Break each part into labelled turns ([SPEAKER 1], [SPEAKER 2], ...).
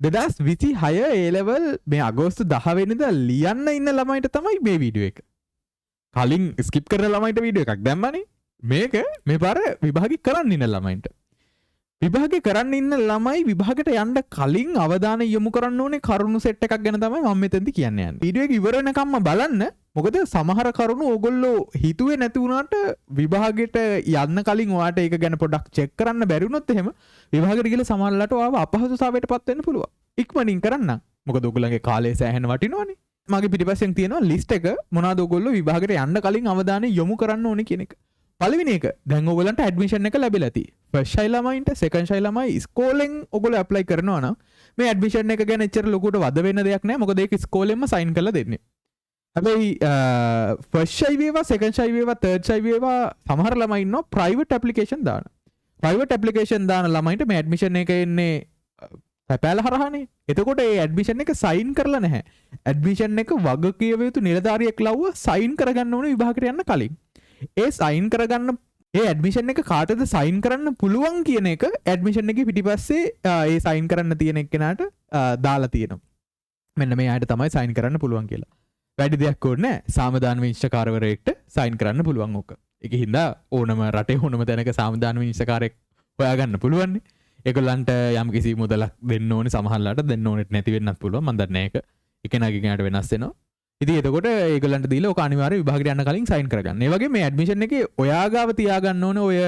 [SPEAKER 1] 2026 ඒ level මේ අගෝස්තු 10 වෙනිදා ලියන්න ඉන්න ළමයිට තමයි මේ වීඩියෝ එක. කලින් ස්කිප් කරන ළමයිට වීඩියෝ එකක් දැම්මනේ. මේක මේ පාර විභාගෙ කරන්න ඉන්න ළමයින්ට. විභාගෙ කරන්න ඉන්න ළමයි විභාගෙට යන්න කලින් අවධානය යොමු කරන්න ඕනේ කරුණු සෙට් එකක් ගැන තමයි මම මෙතෙන්දි කියන්න යන්නේ. වීඩියෝ එක ඉවර වෙනකම්ම බලන්න. මොකද සමහර කරුණු ඕගොල්ලෝ හිතුවේ නැති වුණාට විභාගෙට යන්න කලින් ඔයාට ඒක ගැන පොඩ්ඩක් චෙක් කරන්න බැරි වුණොත් එහෙම විභාගෙට ගිහලා සමහරලාට ඔයාව අපහසුතාවයට පත් වෙන්න පුළුවන්. ඉක්මනින් කරන්න. මොකද ඔයගොල්ලන්ගේ කාලය සෑහෙන වටිනවනේ. මගේ පිටිපස්සෙන් තියෙනවා ලිස්ට් එක මොනවාද ඔයගොල්ලෝ විභාගෙට යන්න කලින් අවධානය යොමු කරන්න ඕනේ කියන එක. පළවෙනි එක, දැන් ඔයගොල්ලන්ට ඇඩ්මිෂන් එක ලැබිලා ඇති. ෆස්ට් ෂයි ළමයින්ට, සෙකන්ඩ් ෂයි ළමයි ඉස්කෝලෙන් ඔයගොල්ලෝ ඇප්ලයි කරනවා නම් මේ ඇඩ්මිෂන් එක ගැන එච්චර ලොකුවට වද වෙන දෙයක් නෑ. මොකද ඒක ඉස්කෝලෙන්ම සයින් කරලා දෙන්නේ. හැබැයි ෆස්ට් ෂයි වේවා, සෙකන්ඩ් ෂයි වේවා, තර්ඩ් ෂයි වේවා සමහර ළමයි ඉන්නවා ප්‍රයිවට් ඇප්ලිකේෂන් දාන. ප්‍රයිවට් ඇප්ලිකේෂන් දාන ළමයින්ට මේ ඇඩ්මිෂන් එක එන්නේ තැපෑල හරහානේ. එතකොට ඒ ඇඩ්මිෂන් එක සයින් කරලා නැහැ. ඇඩ්මිෂන් එක වග කියව යුතු නිලධාරියෙක් ලව්ව සයින් කරගන්න ඕනේ විභාගයට යන්න කලින්. ඒ සයින් කරගන්න ඒ ඇඩ්මිෂන් එක කාටද සයින් කරන්න පුළුවන් කියන එක ඇඩ්මිෂන් එකේ පිටිපස්සේ ඒ සයින් කරන්න තියෙන එක්කෙනාට දාලා තියෙනවා. මෙන්න මේ අයට තමයි සයින් කරන්න පුළුවන් කියලා. වැඩි දෙයක් ඕනේ නෑ. සාමදාන විනිශ්චයකාරවරයෙක්ට සයින් කරන්න පුළුවන් ඕක. ඒක හින්දා ඕනම රටේ ඕනම තැනක සාමදාන විනිශ්චයකාරයෙක් හොයාගන්න පුළුවන්නේ. ඒගොල්ලන්ට යම් කිසි මුදලක් දෙන්න ඕනේ, සමහරලාට දෙන්න ඕනෙත් නැති වෙන්නත් පුළුවන්. මන් දන්නේ නෑ ඒක. එක කෙනාට වෙනස් වෙනවා. ඉතින් එතකොට ඒගොල්ලන්ට දීලා ඔක අනිවාර්ය විභාගෙට යන්න කලින් සයින් කරගන්න. ඒ වගේම මේ ඇඩ්මිෂන් එකේ ඔයා ගාව තියාගන්න ඕනේ ඔය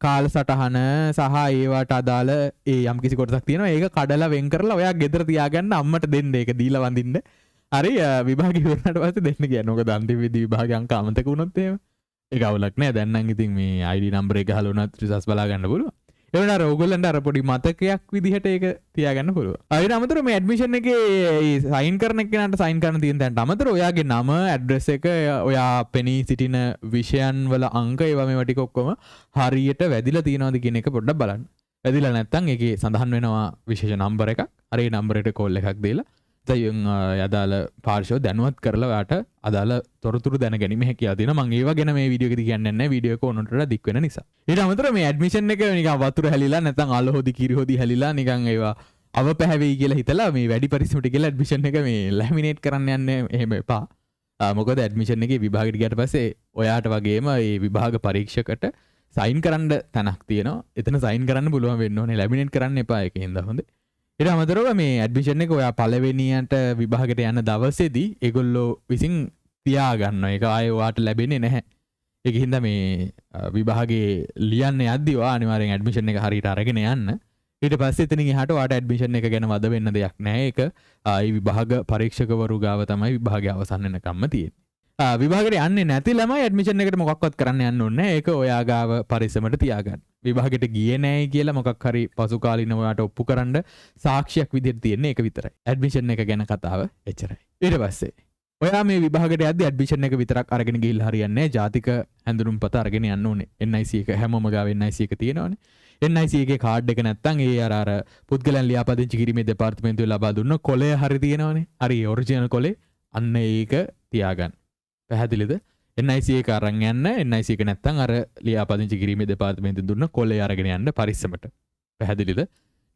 [SPEAKER 1] කාලසටහන සහ ඒවට අදාළ ඒ යම් කිසි කොටසක් තියෙනවා. ඒක කඩලා වෙන් කරලා ඔයා ගෙදර තියාගන්න, අම්මට දෙන්න, ඒක දීලා වඳින්න. හරි, විභාගෙ ඉවරනට පස්සේ දෙන්න කියන්නේ. ඔක අන්තිම විදි විභාගෙ අංක අමතක වුණොත් එහෙම ඒක අවුලක් නෑ. දැන් නම් ඉතින් මේ ID number එක ගහලා වුණත් රිසල්ට්ස් බලා ගන්න පුළුවන්. ඒ වුණාට අර ඕගොල්ලන්ට අර පොඩි මතකයක් විදිහට ඒක තියාගන්න පුළුවන්. ඊට අමතරව මේ ඇඩ්මිෂන් එකේ ඒ සයින් කරන එක්කෙනාට සයින් කරන්න තියෙන තැනට අමතරව ඔයාගේ නම, ඇඩ්‍රස් එක, ඔයා පෙනී සිටින විෂයන් වල අංක ඒවා මේවා ටික ඔක්කොම හරියට වැදිලා තියෙනවද කියන එක පොඩ්ඩක් බලන්න. වැදිලා නැත්නම් ඒකේ සඳහන් වෙනවා විශේෂ නම්බර් එකක්. අර ඒ නම්බර් එකට කෝල් එකක් දීලා දැන් අදාළ පාර්ශ්ව දැනුවත් කරලා ඔයාට අදාළ තොරතුරු දැනගැනීමේ හැකියාව තියෙනවා. මම ඒවා ගැන මේ වීඩියෝ එකේදී කියන්නේ නැහැ. වීඩියෝ එක ඕනට වඩා දික් වෙන නිසා. ඊට අමතරව මේ ඇඩ්මිෂන් එක නිකන් වතුර හැලිලා නැත්නම් අල හොදි කිරි හොදි හැලිලා නිකන් ඒවා අව පැහැවෙයි කියලා හිතලා මේ වැඩි පරිස්සමට කියලා ඇඩ්මිෂන් එක මේ ලැමිනේට් කරන්න යන්නේ එහෙම එපා. මොකද ඇඩ්මිෂන් එකේ විභාගෙට ගියාට පස්සේ ඔයාට වගේම මේ විභාග පරීක්ෂකට සයින් කරන්න තැනක් තියෙනවා. එතන සයින් කරන්න පුළුවන් වෙන්න ඕනේ. ලැමිනේට් කරන්න එපා ඒකෙන්ද හින්දා හොඳේ. ඊට අමතරව මේ ඇඩ්මිෂන් එක ඔයා පළවෙනියට විභාගෙට යන දවසේදී ඒගොල්ලෝ විසින් තියාගන්නවා. ඒක ආයේ ඔයාට ලැබෙන්නේ නැහැ. ඒක හින්දා මේ විභාගේ ලියන්න යද්දි ඔයා අනිවාර්යෙන් ඇඩ්මිෂන් එක හරියට අරගෙන යන්න. ඊට පස්සේ එතනින් එහාට ඔයාට ඇඩ්මිෂන් එක ගැන වද වෙන්න දෙයක් නැහැ. ඒක ඒ විභාග පරීක්ෂකවරු ගාව තමයි විභාගය අවසන් වෙනකම්ම තියෙන්නේ. විභාගෙට යන්නේ නැති ළමයි ඇඩ්මිෂන් එකට මොකක්වත් කරන්න යන්න ඕනේ නැහැ. ඒක ඔයා ගාව පරිස්සමට තියාගන්න. විභාගෙට ගියේ නෑයි කියලා මොකක් හරි පසු කාලීනව ඔයාට ඔප්පු කරන්න සාක්ෂියක් විදිහට තියෙන්නේ ඒක විතරයි. ඇඩ්මිෂන් එක ගැන කතාව එච්චරයි. ඊට පස්සේ ඔයා මේ විභාගෙට යද්දි ඇඩ්මිෂන් එක විතරක් අරගෙන ගිහිල්ලා හරියන්නේ නෑ. ජාතික හැඳුනුම්පත අරගෙන යන්න ඕනේ. NIC එක හැමෝම ගාව NIC එක තියෙනවනේ. NIC එකේ කාඩ් එක නැත්තම් ඒ අර අර පුද්ගලයන් ලියාපදිංචි කිරීමේ දෙපාර්තමේන්තුවේ ලබා දුන්න කොලය හරි තියෙනවනේ. හරි, ඔරිජිනල් කොලේ. අන්න ඒක තියාගන්න. පැහැදිලිද? NIC එක අරන් යන්න. NIC එක නැත්තම් අර ලියාපදිංචි කිරීමේ දෙපාර්තමේන්තුවෙන් දුන්න කොලේ අරගෙන යන්න පරිස්සමට. පැහැදිලිද?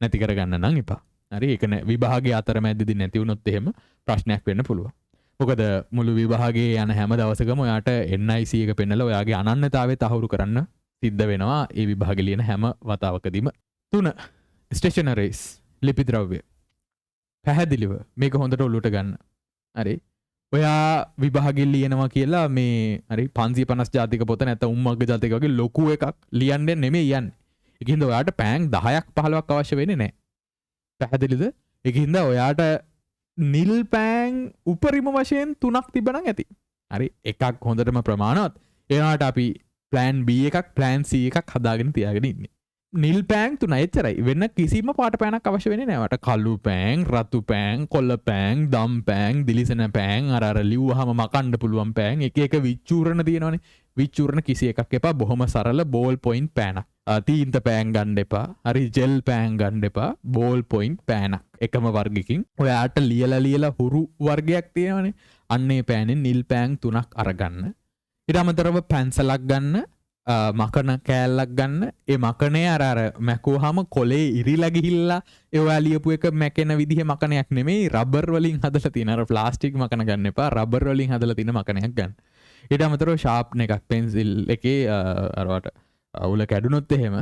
[SPEAKER 1] නැති කරගන්න නම් එපා. හරි, ඒක නෑ විභාගයේ අතරමැදදී නැති වුණොත් එහෙම ප්‍රශ්නයක් වෙන්න පුළුවන්. මොකද මුළු විභාගයේ යන හැම දවසකම ඔයාට NIC එක පෙන්නලා ඔයාගේ අනන්‍යතාවය තහවුරු කරන්න සිද්ධ වෙනවා ඒ විභාගෙ ලියන හැම වතාවකදීම. 3, ස්ටේෂනරීස්, ලිපි ද්‍රව්‍ය. පැහැදිලිව මේක හොඳට ඔලුවට ගන්න. හරි. ඔයා විභාගෙ ලියනවා කියලා මේ හරි 550 ජාතික පොත නැත්නම් උම්මග්ග ජාතික වගේ ලොකු එකක් ලියන්න නෙමෙයි යන්නේ. ඒක හින්දා ඔයාට පෑන් 10ක් 15ක් අවශ්‍ය වෙන්නේ නැහැ. පැහැදිලිද? ඒක හින්දා ඔයාට නිල් පෑන් උපරිම වශයෙන් 3ක් තිබ්බනම් ඇති. හරි, එකක් හොඳටම ප්‍රමාණවත්. ඒ වුණාට අපි ප්ලෑන් B එකක් ප්ලෑන් C එකක් හදාගෙන තියාගෙන ඉන්නේ. නිල් පෑන් 3යි එච්චරයි. වෙන කිසිම පාට පෑනක් අවශ්‍ය වෙන්නේ නෑ. ඔයාට කළු පෑන්, රතු පෑන්, කොළ පෑන්, දම් පෑන්, දිලිසෙන පෑන්, අර අර ලිව්වහම මකන්න පුළුවන් පෑන්, එක එක විචූරණ තියෙනවනේ. විචූරණ කිසි එකක් එපා. බොහොම සරල බෝල් පොයින්ට් පෑනක්. තීන්ත පෑන් ගන්න එපා. හරි, ජෙල් පෑන් ගන්න එපා. බෝල් පොයින්ට් පෑනක්. එකම වර්ගකින්. ඔයාට ලියලා ලියලා හුරු වර්ගයක් තියෙනවනේ. අන්න ඒ පෑනෙන් නිල් පෑන් 3ක් අරගන්න. ඊට අමතරව පැන්සලක් ගන්න. මකන කෑල්ලක් ගන්න. ඒ මකනේ අර අර මැකුවාම කොලේ ඉරිලා ගිහිල්ලා ඒ ඔයා ලියපු එක මැකෙන විදිහේ මකනයක් නෙමෙයි, රබර් වලින් හදලා තියෙන අර ප්ලාස්ටික් මකන ගන්න එපා, රබර් වලින් හදලා තියෙන මකනයක් ගන්න. ඊට අමතරව ෂාප්න එකක් පෙන්සිල් එකේ අරවට උල කැඩුනොත් එහෙම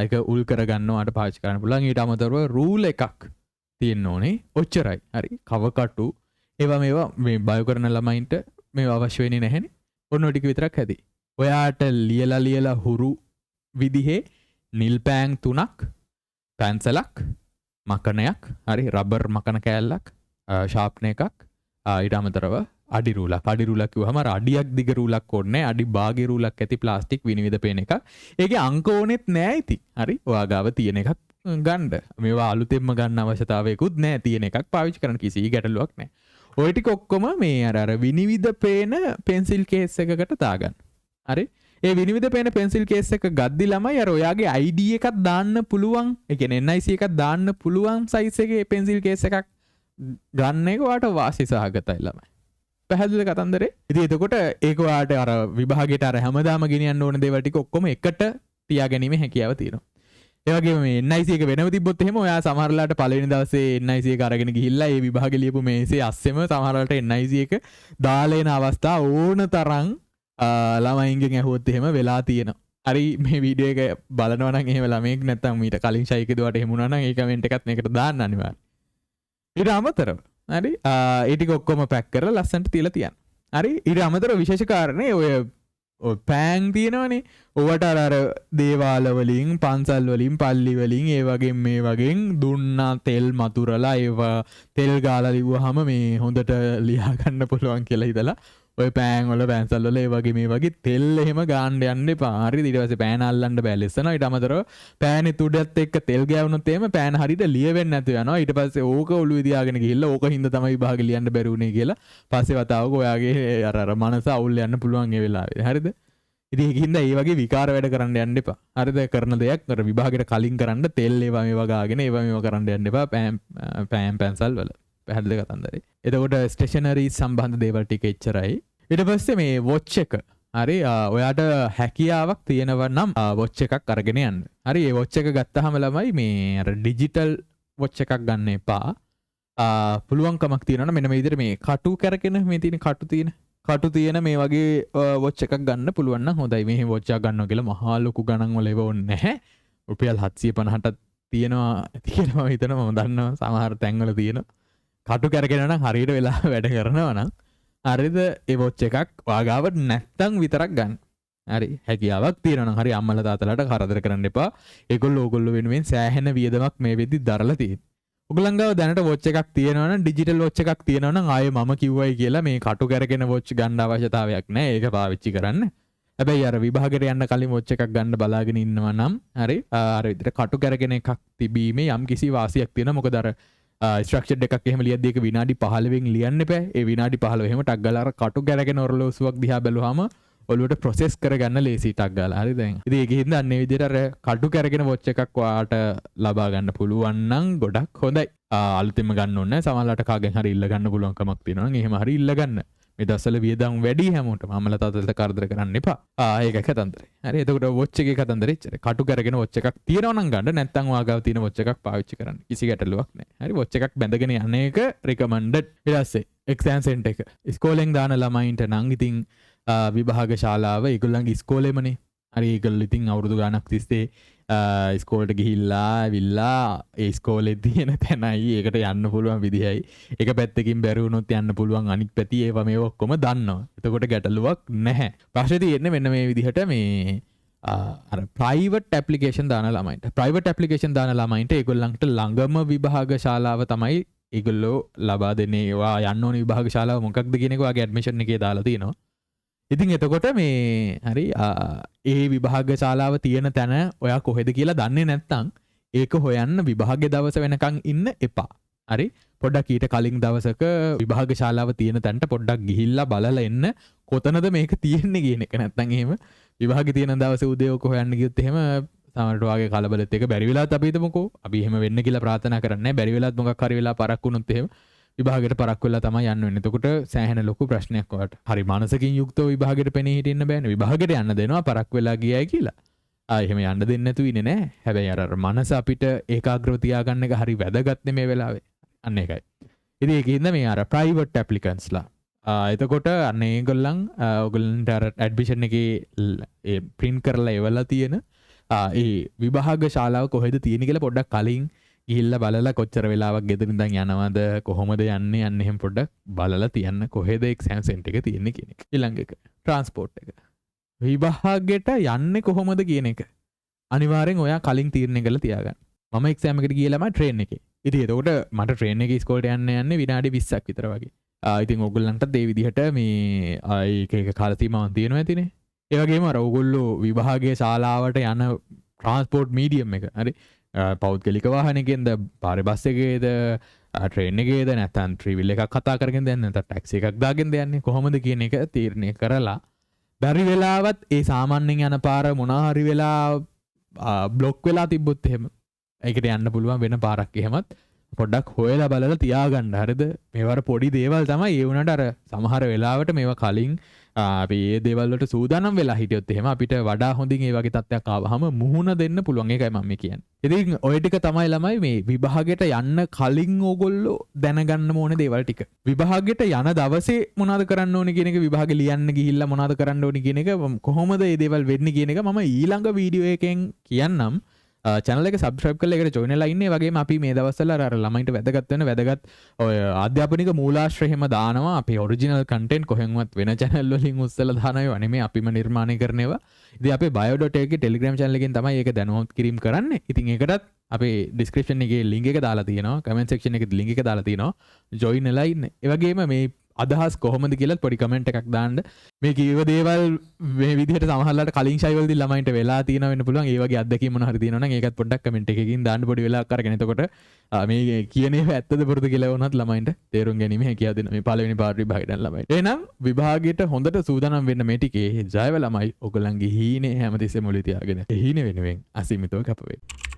[SPEAKER 1] ඒක උල් කරගන්න ඔයාට පාවිච්චි කරන්න පුළුවන්. ඊට අමතරව රූල් එකක් තියෙන්න ඕනේ. ඔච්චරයි. හරි. කවකටු ඒවා මේවා මේ බයෝ කරන ළමයින්ට මේවා අවශ්‍ය වෙන්නේ නැහැනේ. ඔන්න ඔය ටික විතරක් ඇති. ඔයාට ලියලා ලියලා හුරු විදිහේ නිල් පෑන් 3ක්, පැන්සලක්, මකනයක්, හරි රබර් මකන කෑල්ලක්, ෂාප්න එකක්, ඊට අමතරව අඩි රූලක්. අඩි රූලක් කිව්වහම අර අඩියක් දිග රූලක් ඕනේ නෑ, අඩි භාගේ රූලක් ඇති ප්ලාස්ටික් විනිවිද පේන එකක්. ඒකේ අංක ඕනෙත් නෑ ඉතින්. හරි, ඔයා ගාව තියෙන එකක් ගන්න. මේවා අලුතෙන්ම ගන්න අවශ්‍යතාවයකුත් නෑ, තියෙන එකක් පාවිච්චි කරන්න කිසි ගැටලුවක් නෑ. ඔය ටික ඔක්කොම මේ අර අර විනිවිද පේන පෙන්සිල් කේස් එකකට දාගන්න. හරි, ඒ විනිවිද පේන පෙන්සිල් කේස් එක ගද්දි ළමයි අර ඔයාගේ ID එකක් දාන්න පුළුවන්, ඒ කියන්නේ NIC එකක් දාන්න පුළුවන් සයිස් එකේ පෙන්සිල් කේස් එකක් ගන්න එක ඔයාට වාසි සහගතයි ළමයි. පැහැදිලිද කතන්දරේ? ඉතින් එතකොට ඒක ඔයාට අර විභාගයට අර හැමදාම ගෙනියන්න ඕන දේවල් ටික ඔක්කොම එකට තියාගැනීමේ හැකියාව තියෙනවා. ඒ වගේම මේ NIC එක වෙනම තිබ්බොත් එහෙම ඔයා සමහර වෙලාවට පළවෙනි දවසේ NIC එක අරගෙන ගිහිල්ලා ඒ විභාගෙ ලියපු මේසේ අස්සෙම සමහර වෙලාවට NIC එක දාලා එන අවස්ථා ඕන තරම් ළමයින්ගෙන් ඇහුවොත් එහෙම වෙලා තියෙනවා. හරි, මේ වීඩියෝ එක බලනවා නම් එහෙම ළමයෙක් නැත්තම් ඊට කලින් ෂයික දුවට එහෙම වුණා නම් ඒ කමෙන්ට් එකත් මේකට දාන්න අනිවාර්යයෙන්. ඊට අමතරව හරි, ඒ ටික ඔක්කොම පැක් කරලා ලස්සනට තියලා තියන්න. හරි, ඊට අමතරව විශේෂ කාරණේ ඔය පෑන් තියෙනවනේ, ඔවට අර අර දේවාල වලින්, පන්සල් වලින්, පල්ලි වලින් ඒ වගේ මේ වගේ දුන්නා තෙල් මතුරලා ඒවා තෙල් ගාලා ලිව්වහම මේ හොඳට ලියා ගන්න පුළුවන් කියලා හිතලා ඔය පෑන් වල පැන්සල් වල ඒ වගේ මේ වගේ තෙල් එහෙම ගාන්න යන්න එපා. හරිද? ඊට පස්සේ පෑන අල්ලන්න බෑ ලෙස්සනවා. ඊට අමතරව පෑනේ තුඩත් එක්ක තෙල් ගෑවුනොත් එහෙම පෑන හරියට ලියවෙන්නේ නැතුව යනවා. ඊට පස්සේ ඕක ඔළුවේ තියාගෙන ගිහිල්ලා ඕක හින්දා තමයි විභාගෙ ලියන්න බැරි වුනේ කියලා පස්සේ වතාවක ඔයාගේ අර අර මනස අවුල් යන්න පුළුවන් ඒ වෙලාවේ. හරිද? ඉතින් ඒක හින්දා ඒ වගේ විකාර වැඩ කරන්න යන්න එපා. හරිද? කරන දෙයක් අර විභාගෙට කලින් කරන්න තෙල් ඒවා මේවා ගාගෙන ඒවා මේවා කරන්න යන්න එපා පෑන් පැන්සල් වල. පැහැදිලි කතන්දරේ. එතකොට ස්ටේෂනරි සම්බන්ධ දේවල් ටික එච්චරයි. ඊට පස්සේ මේ වොච් එක. හරි, ඔයාට හැකියාවක් තියෙනවා නම්, වොච් එකක් අරගෙන යන්න. හරි, ඒ වොච් එක ගත්තාම ළමයි මේ අර ඩිජිටල් වොච් එකක් ගන්න එපා. පුළුවන්කමක් තියෙනවා නම් මෙන්න මේ විදිහට මේ කටු කැරකෙන මේ තියෙන කටු තියෙන මේ වගේ, වොච් එකක් ගන්න පුළුවන් නම් හොඳයි. මේ වොච් එකක් ගන්නවා කියලා මහා ලොකු ගණන් වල ඒව ඕනේ නැහැ. රුපියල් 750ටත් තියෙනවා ඇති කියලා මම හිතනවා. මම දන්නවා සමහර තැන්වල තියෙනවා. කටු කැරකෙනවා නම් හරියට වෙලා වැඩ කරනවා නම් හරිද, ඒ වොච් එකක් ඔයා ගාව නැත්තම් විතරක් ගන්න. හරි, හැකියාවක් තියෙනවා නම් හරි, අම්මලා තාත්තලාට කරදර කරන්න එපා. ඒගොල්ලෝ ඕගොල්ලෝ වෙනුවෙන් සෑහෙන වියදමක් මේ වෙද්දි දරලා තියෙනවා. ඔයගොල්ලන් ගාව දැනට වොච් එකක් තියෙනවා නම්, ඩිජිටල් වොච් එකක් තියෙනවා නම් ආයේ මම කිව්වයි කියලා මේ කටු කැරකෙන වොච් ගන්න අවශ්‍යතාවයක් නැහැ. ඒක පාවිච්චි කරන්න. හැබැයි අර විභාගෙට යන්න කලින් වොච් එකක් ගන්න බලාගෙන ඉන්නවා නම් හරි, අර විදිහට කටු කැරකෙන එකක් තිබීමේ යම් කිසි වාසියක් තියෙනවා. මොකද අර, ස්ට්‍රක්චර්ඩ් එකක් එහෙම ලියද්දී ඒක විනාඩි 15න් ලියන්න එපා. ඒ විනාඩි 15 එහෙම ටක් ගාලා අර කටු කැරකෙන ඔරලෝසුවක් දිහා බැලුවාම ඔළුවට ප්‍රොසෙස් කරගන්න ලේසි ටක් ගාලා. හරි දැන්. ඉතින් ඒක හින්දා අන්න ඒ විදිහට අර කටු කැරකෙන වොච් එකක් ඔයාට ලබා ගන්න පුළුවන් නම් ගොඩක් හොඳයි. අලුතෙන්ම ගන්න ඕනේ නැහැ. සමහරවිට කාගෙන් හරි ඉල්ල ගන්න පුළුවන් කමක් තියෙනවා නම් එහෙම හරි ඉල්ල ගන්න. මේ දවස්වල වියදම් වැඩි හැමෝටම. අම්මලා තාත්තලාට කරදර කරන්න එපා. ඒක කතන්දරේ. හරි, එතකොට වොච් එකේ කතන්දරේ එච්චරයි. කටු කැරගෙන වොච් එකක් තියෙනවා නම් ගන්න, නැත්නම් ඔයා ගාව තියෙන වොච් එකක් පාවිච්චි කරන්න. කිසි ගැටලුවක් නැහැ. හරි, වොච් එකක් බැඳගෙන යන එක රෙකමන්ඩඩ්. ඊට පස්සේ එක්සෑම් සෙන්ටර් එක. ඉස්කෝලෙන් දාන ළමයින්ට නම් ඉතින්, විභාග ශාලාව ඒගොල්ලන්ගේ ඉස්කෝලේමනේ. හරි, ඒගොල්ලෝ ඉතින් අවුරුදු ගාණක් තිස්සේ, ඉස්කෝලේට ගිහිල්ලා ඇවිල්ලා ඒ ඉස්කෝලේ තියෙන තැනයි ඒකට යන්න පුළුවන් විදිහයි එක පැත්තකින් බැරි වුණොත් යන්න පුළුවන් අනිත් පැති ඒවා මේවා ඔක්කොම දන්නවා. එතකොට ගැටලුවක් නැහැ. ප්‍රශ්නේ තියෙන්නේ මෙන්න මේ විදිහට මේ, අර ප්‍රයිවට් ඇප්ලිකේෂන් දාන ළමයින්ට. ප්‍රයිවට් ඇප්ලිකේෂන් දාන ළමයින්ට ඒගොල්ලන්ට ළඟම විභාග ශාලාව තමයි ඒගොල්ලෝ ලබා දෙන්නේ. ඒවා යන්න ඕන විභාග ශාලාව මොකක්ද කියන එක ඔයාගේ ඇඩ්මිෂන් එකේ දාලා තියෙනවා. ඉතින් එතකොට මේ හරි, ඒ විභාග ශාලාව තියෙන තැන ඔයා කොහෙද කියලා දන්නේ නැත්නම් ඒක හොයන්න විභාග දවස වෙනකන් ඉන්න එපා. හරි, පොඩ්ඩක් ඊට කලින් දවසක විභාග ශාලාව තියෙන තැනට පොඩ්ඩක් ගිහිල්ලා බලලා එන්න කොතනද මේක තියෙන්නේ කියන එක. නැත්නම් එහෙම විභාගෙ තියෙන දවසේ උදේ ඔක හොයන්න ගියොත් එහෙම සමහරට ඔයාගේ කලබලෙත් එක බැරි වෙලාවත් අපි හිතමුකෝ අපි එහෙම වෙන්න කියලා ප්‍රාර්ථනා කරන්නේ නැහැ. බැරි වෙලාවත් මොකක් හරි වෙලා පරක් වුණොත් එහෙම විභාගයට පරක්කු වෙලා තමයි යන්න වෙන්නේ. එතකොට සෑහෙන ලොකු ප්‍රශ්නයක් ඔයාලට. හරි මනසකින් යුක්තව විභාගයට පෙනී හිටින්න බෑනේ. විභාගයට යන්න දෙනවා පරක්කු වෙලා ගියයි කියලා. එහෙම යන්න දෙන්නේ නැතුව ඉන්නේ නෑ. හැබැයි අර අර මනස අපිට ඒකාග්‍රව තියාගන්න එක හරි වැදගත් නේ මේ වෙලාවේ. අන්න ඒකයි. ඉතින් ඒකින්ද මේ අර ප්‍රයිවට් ඇප්ලිකන්ට්ස්ලා එතකොට අන්න ඒගොල්ලන් ඔයගොල්ලන්ට අර ඇඩ්මිෂන් එකේ ඒ ප්‍රින්ට් කරලා එවලා තියෙන ඒ විභාග ශාලාව කොහෙද තියෙන්නේ කියලා පොඩ්ඩක් කලින් ගිහිල්ලා බලලා කොච්චර වෙලාවක් ගෙදර ඉඳන් යනවද කොහොමද යන්නේ යන්න එහෙම පොඩ්ඩක් බලලා තියන්න කොහෙද එක්සෑම් සෙන්ටර් එක තියෙන්නේ කියන එක. ඊළඟ එක ට්‍රාන්ස්පෝර්ට් එක. විභාගෙට යන්නේ කොහොමද කියන එක අනිවාර්යෙන් ඔයා කලින් තීරණය කරලා තියාගන්න. මම එක්සෑම් එකට ගියේ ළමයි ට්‍රේන් එකේ. ඉතින් එතකොට මට ට්‍රේන් එකේ ඉස්කෝලේට යන්න යන්නේ විනාඩි 20ක් විතර වගේ. ඉතින් ඔයගොල්ලන්ටත් ඒ විදිහට මේ ඒක එක කාල සීමාවක් තියෙනවා ඇතිනේ. ඒ වගේම අර ඔයගොල්ලෝ විභාගයේ ශාලාවට යන ට්‍රාන්ස්පෝර්ට් මීඩියම් එක. හරි. පෞද්ගලික වාහනයකින්ද පාරේ බස් එකේද ට්‍රේන් එකේද නැත්නම් ත්‍රිවිල් එකක් කතා කරගෙනද යන්නේ නැත්නම් ටැක්සි එකක් දාගෙනද යන්නේ කොහොමද කියන එක තීරණය කරලා බැරි වෙලාවත් ඒ සාමාන්‍යයෙන් යන පාර මොනවා හරි වෙලා බ්ලොක් වෙලා තිබ්බොත් එහෙම ඒකට යන්න පුළුවන් වෙන පාරක් එහෙමත් පොඩ්ඩක් හොයලා බලලා තියාගන්න. හරිද? මේවා අර පොඩි දේවල් තමයි. ඒ වුණාට අර සමහර වෙලාවට මේවා කලින් අපි මේ දේවල් වලට සූදානම් වෙලා හිටියොත් එහෙම අපිට වඩා හොඳින් ඒ වගේ තත්ත්වයක් ආවහම මුහුණ දෙන්න පුළුවන්. ඒකයි මම මේ කියන්නේ. ඉතින් ඔය ටික තමයි ළමයි මේ විභාගෙට යන්න කලින් ඕගොල්ලෝ දැනගන්න ඕනේ දේවල් ටික. විභාගෙට යන දවසේ මොනවද කරන්න ඕනේ කියන එක, විභාගෙ ලියන්න ගිහිල්ලා මොනවද කරන්න ඕනේ කියන එක, කොහොමද මේ දේවල් වෙන්නේ කියන එක මම ඊළඟ වීඩියෝ එකෙන් කියන්නම්. චැනල් එක සබ්ස්ක්‍රයිබ් කරලා ඒකට ජොයින් වෙලා ඉන්න. ඒ වගේම අපි මේ දවස්වල අර ළමයින්ට වැදගත් වෙන වැදගත් ඔය ආධ්‍යාපනික මූලාශ්‍ර එහෙම දානවා. අපේ ඔරිජිනල් කන්ටෙන්ට් කොහෙන්වත් වෙන චැනල් වලින් උස්සලා දාන ඒවා නෙමෙයි, අපිම නිර්මාණය කරන ඒවා. ඉතින් අපේ bio.lk එකේ Telegram channel එකෙන් තමයි ඒක දැනුවත් කිරීම කරන්නේ. ඉතින් ඒකටත් අපේ ඩිස්ක්‍රිප්ෂන් එකේ ලින්ක් එක දාලා තියෙනවා, කමෙන්ට් සෙක්ෂන් එකේ ලින්ක් එක දාලා තියෙනවා. ජොයින් වෙලා ඉන්න. ඒ වගේම මේ අදහස් කොහොමද කියලාත් පොඩි කමෙන්ට් එකක් දාන්න. මේ කිව්ව දේවල් මේ විදිහට සමහරලාට කලින් ෂයි වලදී ළමයින්ට වෙලා තියෙනවා වෙන්න පුළුවන්. ඒ වගේ අත්දැකීම් මොන හරි තියෙනවා නම් ඒකත් පොඩ්ඩක් කමෙන්ට් එකකින් දාන්න පොඩි වෙලාවක් අරගෙන. එතකොට මේ කියන ඒවා ඇත්තද බොරුද කියලා වුණත් ළමයින්ට තේරුම් ගැනීම හැකියාව දෙනවා මේ පළවෙනි පාර විභාගයට යන ළමයින්ට. එහෙනම් විභාගයට හොඳට සූදානම් වෙන්න මේ ටිකේ ජයව ළමයි. ඔයගොල්ලන්ගේ හීනේ හැමතිස්සෙම ඔළුවේ තියාගෙන ඒ හීනේ වෙනුවෙන් අසීමිතව කැප වෙන්න.